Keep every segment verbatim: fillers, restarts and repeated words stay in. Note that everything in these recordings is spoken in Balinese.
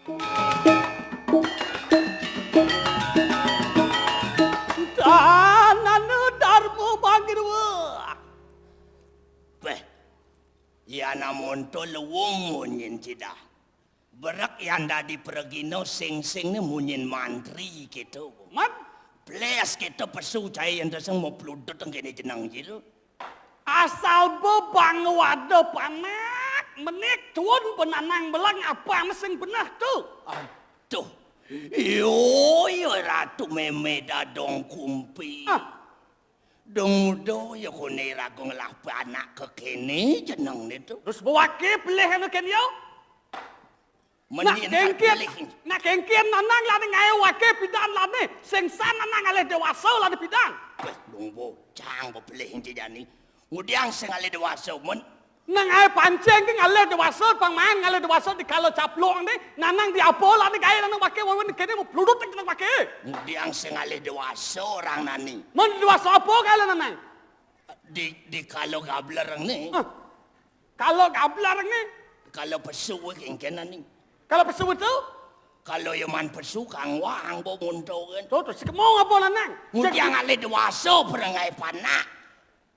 Danana Darma Manggrewa. Béh, yan amonto luung munyin cidah. Berek yan dadi pragina sing-sing né munyin mantri kéto. Mat? Blés kéto pesu cai ento sing mapludut kéné jeneng jero. Asal bebang wada panak, menik tuun benanang belang apa sing beneh tu. Aduh. Yo, yo Ratu Mémé Dadong Kumpi. Ah. Dong muda ya koné raga ngelah panak kekéné jenengné tu. Terus bawaké pelih anu kén ya? Meni nak kéngkén, pelih. Nak kéngkén nanang lani ngaé waké pidan lani. Sing san nanang ngalih déwasa lani pidan. Béh, dong bocang bepelih enti jani. Ngudiang sing ngalih déwasa, men. Nang aé pancing ké ngalih déwasa, pang main ngalih déwasa di kala caplok né, nanang di apa lani gaé nanang waké wawan kéné mau peludut nanang waké. Ngudiang sing ngalih déwasa orang nani. Men déwasa apa kala nanang? Di, di kala gabler né. Hah. Kala gabler né. Kala pesu kéngkén nani. Kala pesu tu? Kala ya man pesu kang wang bo munto kan. Tuh, tuh, si kemong apa nanang? Ngudiang ngalih déwasa, pereng ngaé panak.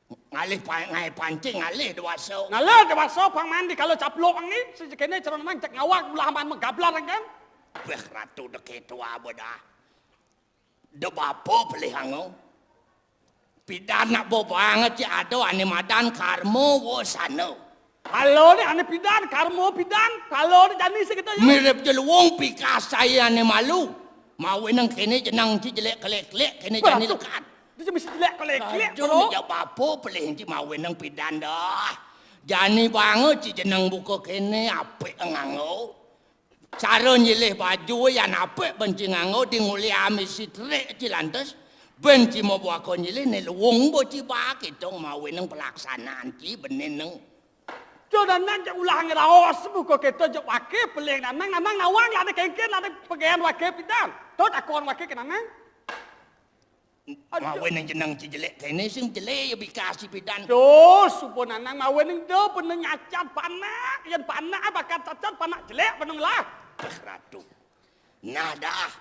Ngalih pa-, ngaé pancing, ngalih déwasa. Ngalih déwasa, pang mandi kala caplok né, sing kéné cara nang cek ngawak ulah man megablar kan. Béh, Ratu deket tua bedah. Da bapa pelih anga. Pidan nak bo banget ci ada ané madan Karma Wasana. Kala né ané pidan, Karma pidan, kala né jani sing kéto ya. Mirip ja luung pikas cai ané malu. Mawinan kéné jeneng ci jelék kelék-kelék, kéné jani lekad. Dia mesti jelék kelék-kelék. Aduh, ja bapa pelih ci mawinan pidan dah. Jani banget ci jeneng buka kéné apik nganggo. Cara nyilih baju yan apik ben ci nganggo di nguli ami sitrik ci lantas. Ben ci mabuaka nyilih né luung bo ci ba kéto mawinan pelaksanaan ci benineng. To nanang ja ulah ngraos buka kéto ja waké pelih nanang, nanang nawang lada kéngkén lada pegén waké pidan. To takon waké ké nanang. Aduh. Mawinan jeneng ci jelék kéné sing jelék ya bikasi pidan. Duh, suba nanang mawinan da beneh nyacat panak, yén panak bakal cacat panak jelék beneh lah. Béh, Ratu. Nah dah.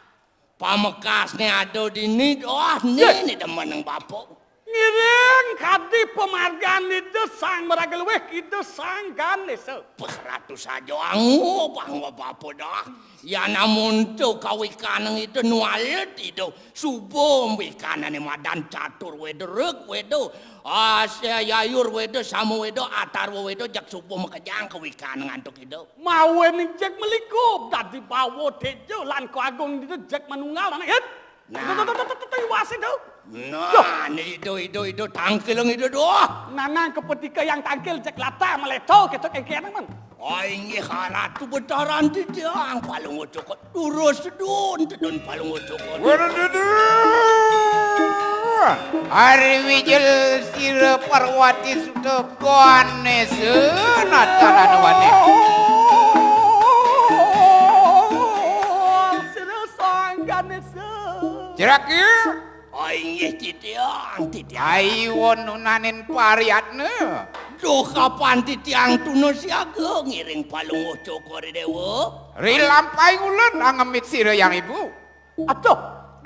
Pamekasné ada dini, doh, né, né demen nang bapa. Ngiring kadi pamargan Ida Sang Maraga Luwih, Ida Sang Ganésa. Béh, Ratu saja angup, angup bapa dah. Yan amonto kawikanang Ida nualet Ida. Suba wikanané madan catur wéda, reg wéda, ah, sayayur wéda, sama wéda, atarwa wéda, jak suba makejang kawikanang antuk Ida. Mawinan jeg melikup, dadi bawa teja lan Ko Agung Ida jeg manunggal, anak, hit. Nah. Tuh, tuh, tuh, tuh, tuh, tuh, iwasi tuh. Nah, né Ida, Ida, Ida, tangkil Ida, doh. Nanang kepetika yang tangkil jeg lata meleto, kéto kéngkén, men. Ai, inggih Ratu Betaran titiang, Palungguh Cokor. Durus tedun, tedun Palungguh Cokor. Waduh, duh, duh. Ari wijil sira Parwati Suta Ganésa natanan wané. Sira Sang Ganésa. Jerak ya. Ai, inggih titiang, titiang. Ai, wonunaning pariyatna. Duh, kapan titiang tuna siaga ngiring Palungguh Cokor Déwa? Ri lampahing ulun angemit sira, Hyang Ibu. Aduh,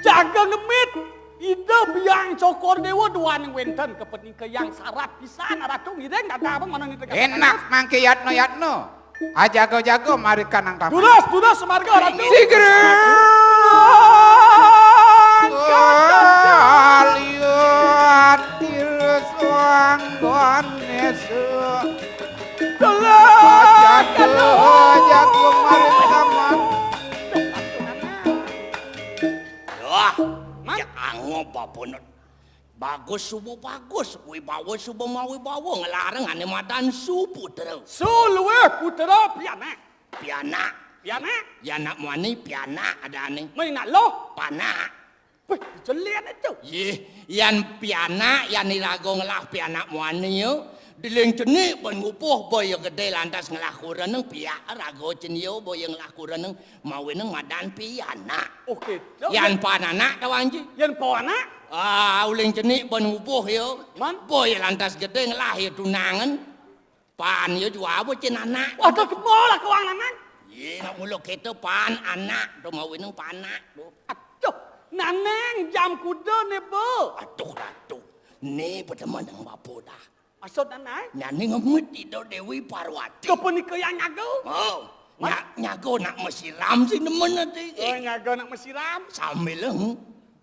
jaga ngemit. Ida Biang Cokor Déwa duaning wénten kepenika yang sarat pisan, Ratu ngiring dadah abang manang ida. Enak mangké yatna-yatna. Ajaga-jaga mari kanang taman. Durus, durus, sumarga, Ratu. Sigra. Lihat tirus wanggon esa. Tolong. Ajaga, ajaga mari taman. Wah, Mas. Cek angob bapana. Bagus suba bagus, wibawa suba mawibawa, nglarang ané madan suputra. Suluwih putra pianak. Pianak. Pianak. Yan anak muani pianak adané. Mai nak loh. Panak. Wih, jelén itu. Yih, yan pianak, yan iraga ngelah pianak muani ya. Diling cenik ban ngupuh boya gedé lantas ngelah kureneng piak raga cenia boya ngelah kureneng. Mawinan madan pianak. Oké. Yan pananak tawang ji. Yan pananak? Ah, uling cenik ban ngupuh ya. Man? Boya lantas gedé ngelah ya tunangan. Pan ya jual bocin anak. Waduh, kemol aku wang lanang. Yé, nak mula kéto pan anak to mawinan panak to. Aduh, nanang jam kuda né, Bu. Aduh, Ratu. Né pada meneng bapa dah. Maksud nanang? Nyané ngemit Ida Déwi Parwati. Kepenika yang nyaga? Oh, Ma- nya-, nyaga nak masiram sing demen ati. Oh, nyaga nak masiram. Sambil, hmm.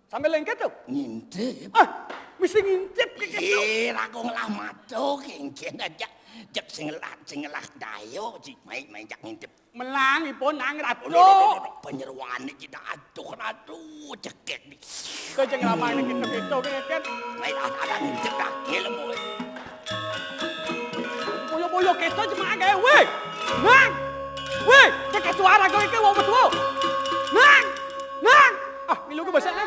Sambil lengket to? Ngintip. Ah, mesti ngintip ké kéto. Yé, raga ngelah mata, kéngkén aja. Jak sing ngelah, sing ngelah daya, cik main-main jak ngintip. Melang ipun nang Ratu. Aduh, aduh, aduh, aduh. Panyeroan niki dah, aduh, Ratu, cekek ni. Kau jangan lama ni kita, kita, kita, kan? Baiklah, ada ngintip dah, ngilmu. Boyo-boyo kita cuma gawe, weh. Nang. Weh, cekek suara kau iki wong tua. Nang. Nang. Ah, milu ke besar ni.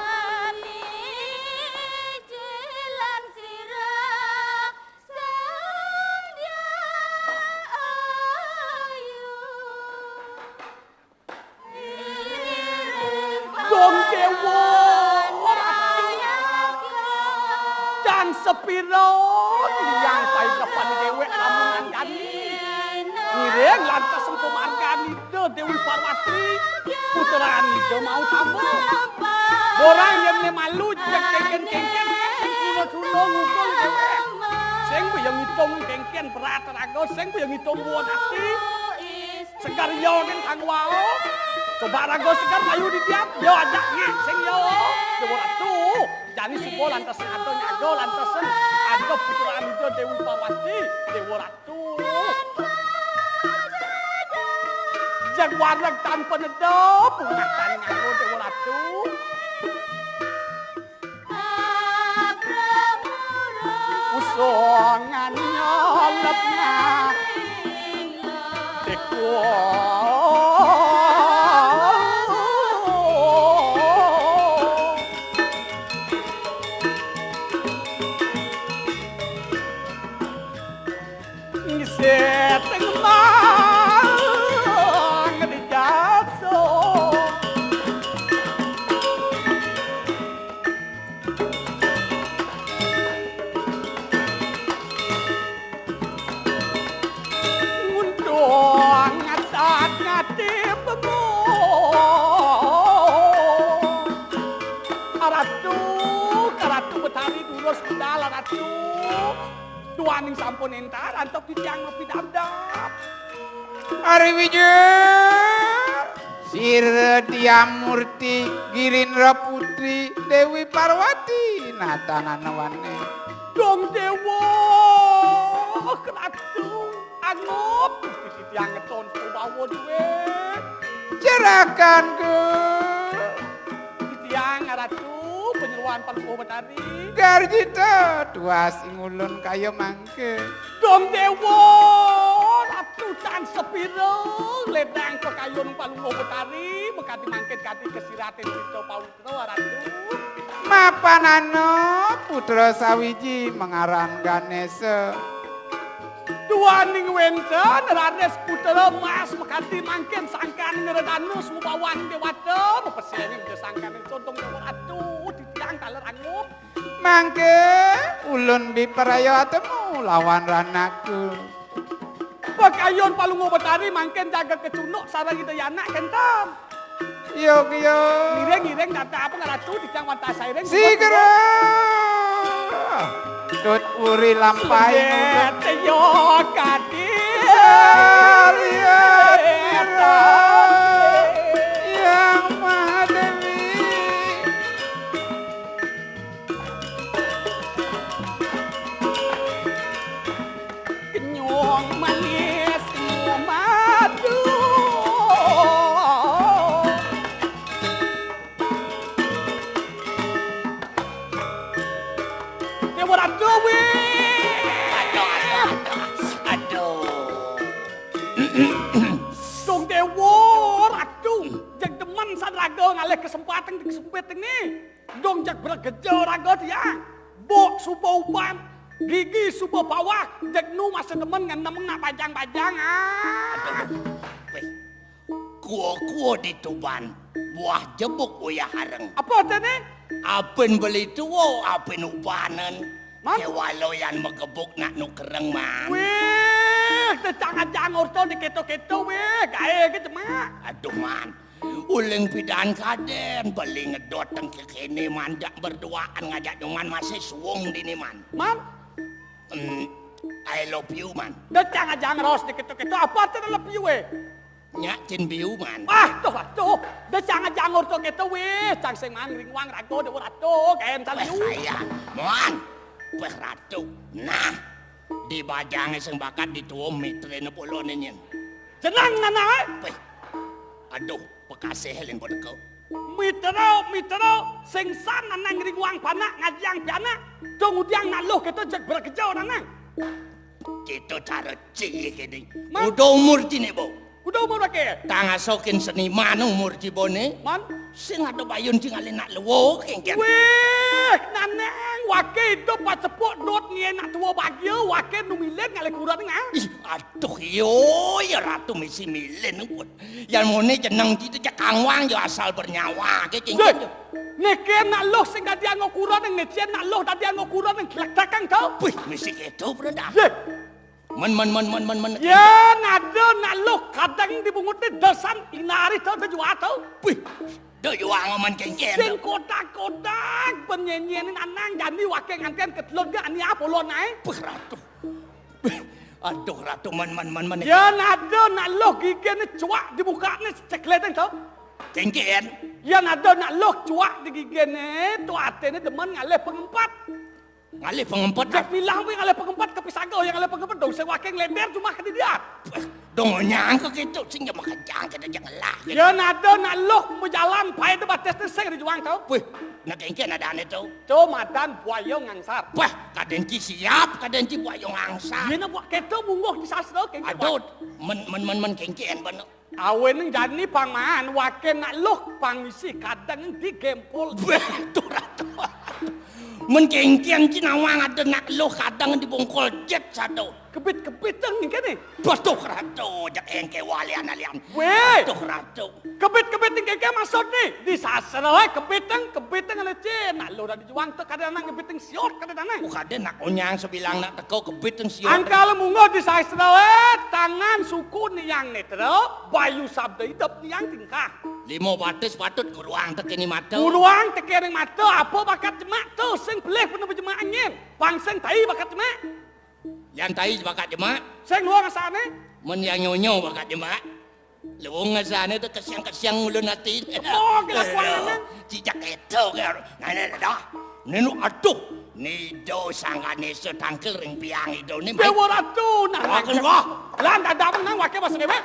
Dong Déwa, ora dan sepira tiyang paidepan déwék lamun nandani. Ngiring lantas engko margani Ida Déwi Parwati, putrane Ida mau tamu. Ora yen malu jek kengken-kengken, sing kuno-kuno ngukul déwék. Sing kaya ngitung kengken berat raga, sing kaya ngitung buwon ati. Segar yo kan kang wau. Coba raga segar payu ditiap, yo ajak nyangsing yo. Déwa Ratu, jani suba lantas ada nyaga lantas ada putra Ida Déwi Parwati, Déwa Ratu. Jeg wareg tanpa neda, pungatan nyaga Déwa Ratu. Usongan nyolep nyaring. Ngiseteng mang di jaso. Nguntung ngatat ngati bemo. Aratu, Aratu Betari durus budal Aratu. Duaning sampun entar antuk titiang mapidabdab. Ari Wijaya, sira Diamurti Girindra Putri Déwi Parwati natananawane. Dong Déwa, Ratu, angup, titiang ngeton Subawa duwe. Jerakan ku. Titiang Ratu, panyeroan Palungguh Betari. Garjita, tuas ing ulun kaya mangke. Dong Déwa, Ratu tan sepira, ledang pakayun Palungguh Betari, makadi mangkin kadi kasiratin kita pawitra, Ratu. Mapanana putra sawiji mangaran Ganesa. Duaning wenten raris putra mas makadi mangkin sangkan ngredanus mubawan dewata, mapeseni sangkan condong Déwa Ratu, titiang taler angup. Mangke ulun bipraya atemu lawan ranakku. Pakayun Palungguh Betari mangkin jaga kecunduk sareng Ida Yana kenten. Yogya. Ngiring-ngiring tata apa ngaratu titiang wantah sairing. Sigra. Tut uri lampahing ulun. Yo kadi. Sariat ira. Yang Mahadewi. Kenyung manis madu. Déwa Ratu, wih. Aduh, aduh, aduh, aduh. Dong Déwa Ratu, jeg demen san raga ngalih kesempatan di kesempatan ini. Dong jak bergeja raga tiang. Bok suba uban, gigi suba bawah, jeg nu masa demen ngenem nak bajang-bajang, ah. Aduh, weh. Kua-kua dituban, buah jebuk uyah areng. Apa artine? Apin beli tua, apin ubanen. Man? Kewalo yan magebuk nak nu kereng, man. Weh, Tecang ajang orto di keto-keto wé, gaé ké jemak. Aduh, Man. Uling pidan kadén, beli ngedot tengke kéné manjak berduaan ngajak nyuman masih suwung dini, Man. Man? Hmm, I love you, Man. Tecang ajang ros di keto-keto, apa arti love you wé? Nyak cin biu, Man. Ah, tuh, tuh. Tecang ajang orto keto wé, cang sing mangring wang rago dewa ratu, gaén saliu. Péh, iya, Man. Péh, ratu. Nah, di bajangé sing bakat dituwum mitréné poloné nyén. Jeneng nana, éh? Péh. Aduh, pekasih lén bodeko. Mitra, mitra, sing san nana ngring wang panak, ngajiang pianak. Cung udiang nak luh keto jeg berkejo nana. Kéto cara cilik kéné. Man. Udah umur ciné, Bo. Udah umur aké. Tang asokin seniman umur ciboné. Man. Sing ada bayun sing alé nak luh kéngkén. Wéh, nanang waké idup pasepuk dot ngié nak tuwa bagia, waké nu milin ngalé kurening, ah. Ih, aduh, yo, ya ratu misi milin pun. Yan moné jeneng kita cekang wang yo asal bernyawa ké cincin. Yé, yo. Néké nak luh sing dadi anggo kurening, nécén nak luh dadi anggo kurening, glek dakang to. Wih, misi kéto, Bro, dah. Yé. Men, men, men, men, men, men. Ya, nada nak luh kadang dibunguté desan inari to, dejual to. Wih, dejual ngomen kéngkén. Sing kotak-kotak, penyanyian anang jani waké nganten ketelun dia ani apa lo naé? Wih, ratu. Aduh, ratu, men, men, men, men. Ya, nada nak luh gigéné cuak di mukané cekléteng to. Kéngkén. Ya, nada nak luh cuak di gigéné, to aténé demen ngalih pengempet. Ngalih pengempet. Cek bilang kuwi ngalih pengempet kepisaga, ya ngalih pengempet dong sing waké nglender cuma ke dia. Dong nyangka gitu, sing ya makejang kita jangan lah. Ya, nada nak luh bejalan, paé de batis sing dijuang to. Wih, nak kéngkén adané to. To madan buaya ngangsar. Wah, kadén ci siap, kadén ci buaya ngangsar. Yéna buat kéto mungguh di sastra kéngkén. Aduh, men, men, men, men kéngkén bener. Awéné jani pang maan, waké nak luh pang misi kadang digémpol. Béh, to ratu. Men kéngkén ci nawang ada nak luh kadang dibongkol jét sado. Kebit-kebit teng kéné. Batuh ratu, jak éngké walian alian. Wéh. Batuh ratu. Kebit-kebit teng kéngké maksud né. Di sastra wé kebit teng, kebit teng ané cén. Nak luh dadi juang to kadang nak kebit teng siot kadang nak. Oh, kadén nak onyang sebilang nak teko kebit teng siot. Angkal mungguh di sastra wé, tangan suku niang nétra, bayu sabda idep niang tingkah. Lima batis patut guruang tekéné mata. Guruang tekéné mata, apa bakat jemak to, sing pelih pun jemak angin. Pang sing tai bakat jemak. Yan tai bakat jemak. Sing luang asané. Men yang nyonyo bakat jemak. Luwung ngesané to kesiang-kesiang ngulun ati. Oh, kelakuan. Aduh, anak. Cicak itu karo. Nah, nah, nah, dah. Nenu aduh. Nido sangkane setangkil ring piang ido ni. Dewa Ratu, nah. Akan wah. Lan dadam nang waké basa dewek.